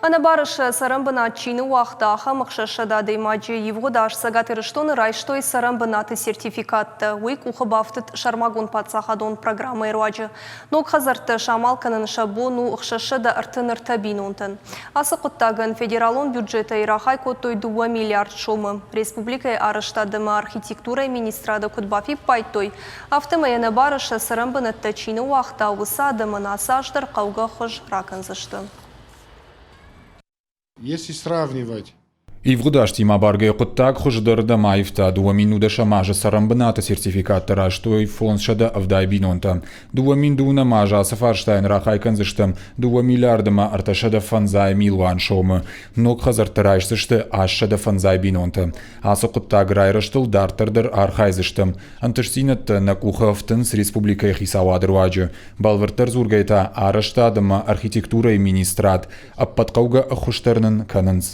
Ӕнӕбары сӕ цӕрӕнбынат чи ныууагъта, ахӕм 600 адӕймаджы ивгъуыд аз Цӕгат Ирыстоны райстой цӕрӕнбынаты сертификаттӕ. Уый къухы бафтыд сӕрмагонд паддзахадон программӕйы руаджы. Ног хӕдзӕрттӕ самал кӕнын сӕ бон у 633 бинонтӕн. Ацы хъуыддагӕн федералон бюджетӕй рахай кодтой 2 миллиард сомы. Республикӕйы арӕзтад ӕмӕ архитектурӕйы министрады куыд бафиппайдтой, афтӕмӕй ӕнӕбары сӕ цӕрӕнбынӕттӕ чи ныууагъта, уыцы адӕмӕн ацы аз дӕр хъӕугӕ хуыз ракӕндзысты. Если сравнивать Ивгъуыд азтимӕ абаргӕйӕ хъуыддаг хуыздӕрырдӕм аивта. 2010 азы цӕрӕнбынаты сертификаттӕ райстой 570 бинонтӕ. 2010 азы ацы фарстайӕн рахай кӕндзыстӕм 2 миллиарды ӕмӕ 305 милуан сомы. Ног хӕдзӕрттӕ райсдзысты 805 бинонтӕ. Ацы хъуыддаг райрӕзтыл дарддӕр дӕр архайдзыстӕм. Ӕнтыстдзинӕдтӕ нӕ къухы ӕфтынц республикӕйы хицауады руаджы. Бӕлвырддӕр дзургӕйӕ та арӕзтад ӕмӕ архитектурӕйы министрад ӕппӕт хъӕугӕ ӕххуыс дӕр нын кӕнынц.